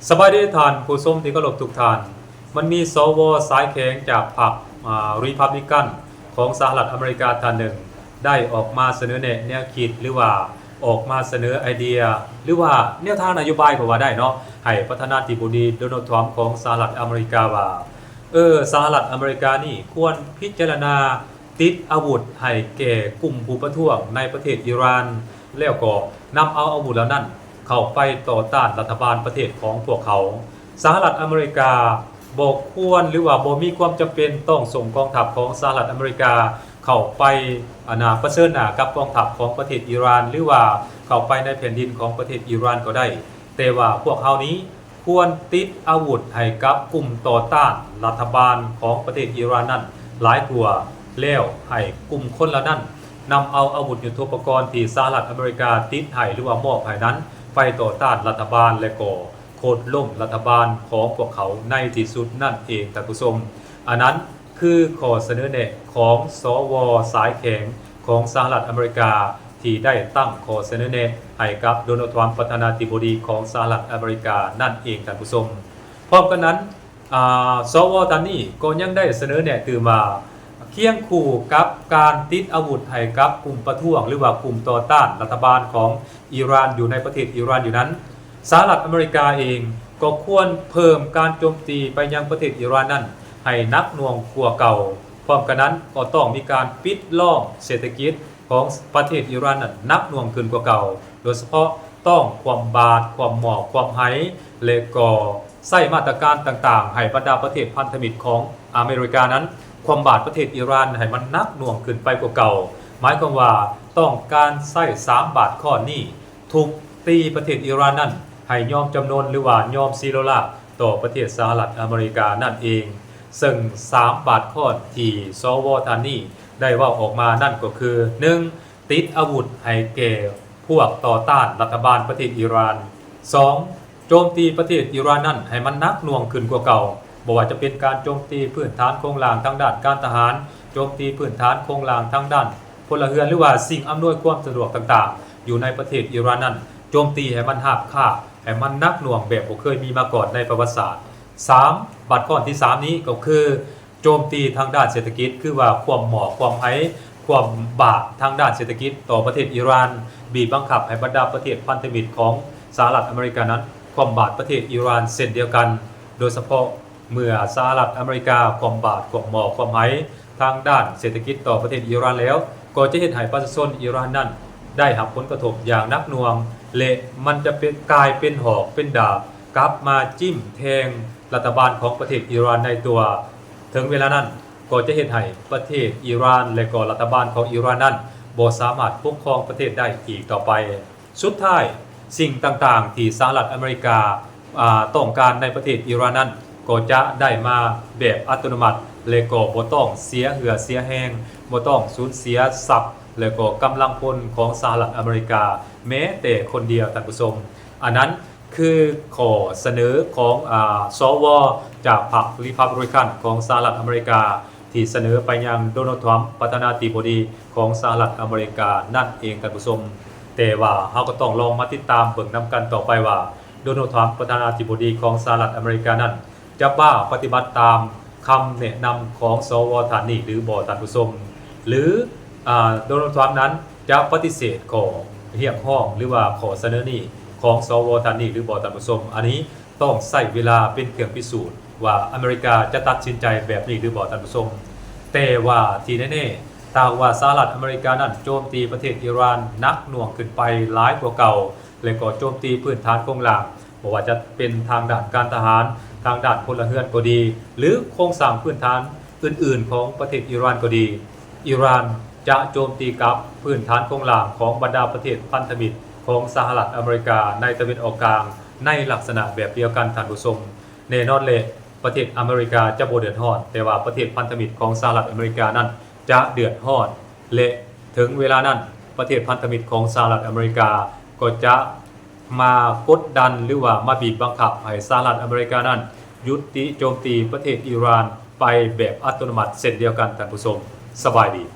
ສະບາຍດີທ່ານຜູ້ຊົມທີ່ເຄົາລົບທຸກທ່ານ. ມັນມີ ສວ ສາຍແຂງຈາກພັກ ອາ ຣີພັບລິກັນ ຂອງສະຫະລັດອາເມລິກາທ່ານໜຶ່ງ ໄດ້ອອກມາສະເໜີແນະແນວຄິດ ຫຼືວ່າອອກມາສະເໜີໄອເດຍ ຫຼືວ່າແນວທາງນະໂຍບາຍກໍວ່າໄດ້ເນາະ ໃຫ້ປະທານາທິບໍດີ ໂດນັລ ທຣຳ ຂອງສະຫະລັດອາເມລິກາວ່າ ເອີ ສະຫະລັດອາເມລິການີ້ຄວນພິຈາລະນາ ຕິດອາວຸດໃຫ້ແກ່ກຸ່ມຜູ້ປະທ້ວງໃນປະເທດອີຣານ ແລ້ວກໍນຳເອົາອາວຸດເຫຼົ່ານັ້ນເຂົ້າໄປຕໍ່ຕ້ານລັດຖະບານປະເທດຂອງພວກເຂົາ. ສະຫະລັດອາເມລິກາບໍ່ຄວນ ຫຼືວ່າບໍ່ມີຄວາມຈຳເປັນຕ້ອງສົ່ງກອງທັບຂອງສະຫະລັດອາເມລິກາເຂົ້າໄປ ອັນນາ ປະເຊີນໜ້າກັບກອງທັບຂອງປະເທດອີຣານ ຫຼືວ່າເຂົ້າໄປໃນແຜ່ນດິນຂອງປະເທດອີຣານກໍໄດ້, ແຕ່ວ່າພວກເຮົານີ້ ຄວນຕິດອາວຸດໃຫ້ກັບກຸ່ມຕໍ່ຕ້ານລັດຖະບານຂອງປະເທດອີຣານນັ້ນຫຼາຍກວ່າ, ແລ້ວໃຫ້ກຸ່ມຄົນເຫຼົ່ານັ້ນນຳເອົາອາວຸດຍຸດໂທປະກອນທີ່ສະຫະລັດອາເມລິກາຕິດໃຫ້ ຫຼືວ່າມອບໃຫ້ນັ້ນ ໄປຕໍ່ຕ້ານລັດຖະບານ ແລະກໍໂຄ່ນລົ້ມລັດຖະບານຂອງພວກເຂົາໃນທີ່ສຸດນັ້ນເອງ, ທ່ານຜູ້ຊົມ. ອັນນັ້ນ ຄືຂໍ້ສະເໜີແນະຂອງ ສວ ສາຍແຂງຂອງສະຫະລັດອາເມລິກາ ທີ່ໄດ້ຕັ້ງຂໍ້ສະເໜີແນະໃຫ້ກັບ ໂດນັລ ທຣຳ ປະທານາທິບໍດີຂອງສະຫະລັດອາເມລິການັ້ນເອງ, ທ່ານຜູ້ຊົມ. ພ້ອມກັນນັ້ນ ອາ ສວ ທ່ານນີ້ກໍຍັງໄດ້ສະເໜີແນະຕື່ມວ່າ ຄຽງຄູ່ກັບການຕິດອາວຸດໃຫ້ກັບກຸ່ມປະທ້ວງ ຫຼືວ່າກຸ່ມຕໍ່ຕ້ານລັດຖະບານຂອງອີຣານຢູ່ໃນປະເທດອີຣານຢູ່ນັ້ນ, ສະຫະລັດອາເມລິກາເອງກໍຄວນເພີ່ມການໂຈມຕີໄປຍັງປະເທດອີຣານນັ້ນໃຫ້ໜັກໜ່ວງກວ່າເກົ່າ. ພ້ອມກັນນັ້ນກໍຕ້ອງມີການປິດລ້ອມເສດຖະກິດຂອງປະເທດອີຣານນັ້ນໜັກໜ່ວງຂຶ້ນກວ່າເກົ່າ, ໂດຍສະເພາະຕ້ອງຄວ່ຳບາດ, ຄວ່ຳໝໍ້, ຄວ່ຳໄຫ ແລະກໍໃຊ້ມາດຕະການຕ່າງໆ ໃຫ້ບັນດາປະເທດພັນທະມິດຂອງອາເມລິການັ້ນ ຄວ່ຳບາດປະເທດອີຣານໃຫ້ມັນໜັກໜ່ວງຂຶ້ນໄປກວ່າເກົ່າ. ໝາຍຄວາມວ່າຕ້ອງການໃຊ້ສາມບາດຄ້ອນນີ້ ທຸບຕີປະເທດອີຣານນັ້ນໃຫ້ຍອມຈຳນົນ ຫຼືວ່າຍອມຊີໂລລາບຕໍ່ປະເທດສະຫະລັດອາເມລິການັ້ນເອງ. ເຊິ່ງສາມບາດຄ້ອນທີ່ ສວ ທ່ານນີ້ໄດ້ເວົ້າອອກມານັ້ນກໍຄື ໜຶ່ງ ຕິດອາວຸດໃຫ້ແກ່ພວກຕໍ່ຕ້ານລັດຖະບານປະເທດອີຣານ, ສອງ ໂຈມຕີປະເທດອີຣານນັ້ນໃຫ້ມັນໜັກໜ່ວງຂຶ້ນກວ່າເກົ່າ, ບໍ່ວ່າຈະເປັນການໂຈມຕີພື້ນຖານໂຄງລ່າງທາງດ້ານການທະຫານ, ໂຈມຕີພື້ນຖານໂຄງລ່າງທາງດ້ານ ພົນລະເຮືອນ ຫຼືວ່າສິ່ງອຳນວຍຄວາມສະດວກຕ່າງໆ ຢູ່ໃນປະເທດອີຣານນັ້ນ ໂຈມຕີໃຫ້ມັນຮາບຄາບ ໃຫ້ມັນໜັກໜ່ວງແບບບໍ່ເຄີຍມີມາກ່ອນໃນປະຫວັດສາດ. ສາມ ບາດຄ້ອນທີສາມນີ້ກໍຄື ໂຈມຕີທາງດ້ານເສດຖະກິດ ຄືວ່າຄວ່ຳໝໍ້ຄວ່ຳໄຫ ຄວ່ຳບາດທາງດ້ານເສດຖະກິດຕໍ່ປະເທດອີຣານ, ບີບບັງຄັບໃຫ້ບັນດາປະເທດພັນທະມິດຂອງສະຫະລັດອາເມລິການັ້ນ ຄວ່ຳບາດປະເທດອີຣານເຊັ່ນດຽວກັນ, ໂດຍສະເພາະ ເມື່ອສະຫະລັດອາເມລິກາຄວ່ຳບາດຄວ່ຳໝໍ້ຄວ່ຳໄຫທາງດ້ານເສດຖະກິດຕໍ່ປະເທດອີຣານແລ້ວ, ກໍຈະເຮັດໃຫ້ປະຊາຊົນອີຣານນັ້ນໄດ້ຮັບຜົນກະທົບຢ່າງໜັກໜ່ວງ ແລະ ມັນຈະເປັນ ກາຍເປັນຫອກເປັນດາບກັບມາຈິ້ມແທງລັດຖະບານຂອງປະເທດອີຣານໃນຕົວ. ເຖິງເວລານັ້ນກໍຈະເຮັດໃຫ້ປະເທດອີຣານ ແລະ ກໍລັດຖະບານຂອງອີຣານນັ້ນບໍ່ສາມາດປົກຄອງປະເທດໄດ້ອີກຕໍ່ໄປ. ສຸດທ້າຍ, ສິ່ງຕ່າງໆທີ່ສະຫະລັດອາເມລິກາ ອາ ຕ້ອງການໃນປະເທດອີຣານນັ້ນ ກໍຈະໄດ້ມາແບບອັດຕະໂນມັດ ແລະ ກໍບໍ່ຕ້ອງເສຍເຫື່ອເສຍແຮງ, ບໍ່ຕ້ອງສູນເສຍຊັບ ແລະ ກໍກຳລັງພົນຂອງສະຫະລັດອາເມລິກາ ແມ້ແຕ່ຄົນດຽວ, ທ່ານຜູ້ຊົມ. ອັນນັ້ນຄືຂໍ້ສະເໜີຂອງ ອາ ສວ ຈາກພັກຣີພັບລິກັນຂອງສະຫະລັດອາເມລິກາ ທີ່ສະເໜີໄປຍັງ ໂດນັລ ທຣຳ ປະທານາທິບໍດີຂອງສະຫະລັດອາເມລິການັ້ນເອງ, ທ່ານຜູ້ຊົມ. ແຕ່ວ່າເຮົາກໍຕ້ອງລອງມາຕິດຕາມເບິ່ງນຳກັນຕໍ່ໄປວ່າ ໂດນັລ ທຣຳ ປະທານາທິບໍດີຂອງສະຫະລັດອາເມລິການັ້ນ ຈະວ່າປະຕິບັດຕາມຄຳແນະນຳຂອງ ສວ ທ່ານນີ້ຫຼືບໍ່, ທ່ານຜູ້ຊົມ? ຫຼື ອາ ໂດນັລ ທຣຳ ນັ້ນຈະປະຕິເສດຂໍ້ຮຽກຮ້ອງ ຫຼືວ່າຂໍ້ສະເໜີນີ້ຂອງ ສວ ທ່ານນີ້ຫຼືບໍ່, ທ່ານຜູ້ຊົມ? ອັນນີ້ ຕ້ອງໃຊ້ເວລາເປັນເຄື່ອງພິສູດວ່າອາເມລິກາຈະຕັດສິນໃຈແບບນີ້ຫຼືບໍ່, ທ່ານຜູ້ຊົມ. ແຕ່ວ່າທີ່ແນ່ໆ, ຖ້າຫາກວ່າສະຫະລັດອາເມລິການັ້ນໂຈມຕີປະເທດອີຣານໜັກໜ່ວງຂຶ້ນໄປຫຼາຍກວ່າເກົ່າ ແລະ ກໍໂຈມຕີພື້ນຖານໂຄງລ່າງ, ບໍ່ວ່າຈະເປັນທາງດ້ານການທະຫານ, ທາງດ້ານພົນລະເຮືອນກໍດີ ຫຼື ໂຄງສ້າງພື້ນຖານອື່ນໆຂອງປະເທດອີຣານກໍດີ, ອີຣານຈະໂຈມຕີກັບພື້ນຖານໂຄງລ່າງຂອງບັນດາປະເທດພັນທະມິດຂອງສະຫະລັດອາເມລິກາໃນຕາເວັນອອກກາງ ໃນລັກສະນະແບບດຽວກັນ, ທ່ານຜູ້ຊົມ. ແນ່ນອນແຫຼະ, ປະເທດອາເມລິກາຈະບໍ່ເດືອດຮ້ອນ, ແຕ່ວ່າປະເທດພັນທະມິດຂອງສະຫະລັດອາເມລິການັ້ນຈະເດືອດຮ້ອນ ແລະ ເຖິງເວລານັ້ນ, ປະເທດພັນທະມິດຂອງສະຫະລັດອາເມລິກາກໍຈະມາກົດດັນ ຫຼືວ່າມາບີບບັງຄັບໃຫ້ສະຫະລັດອາເມລິການັ້ນຢຸດຕິໂຈມຕີປະເທດອີຣານໄປແບບອັດຕະໂນມັດເຊັ່ນດຽວກັນ, ທ່ານຜູ້ຊົມ. ສະບາຍດີ.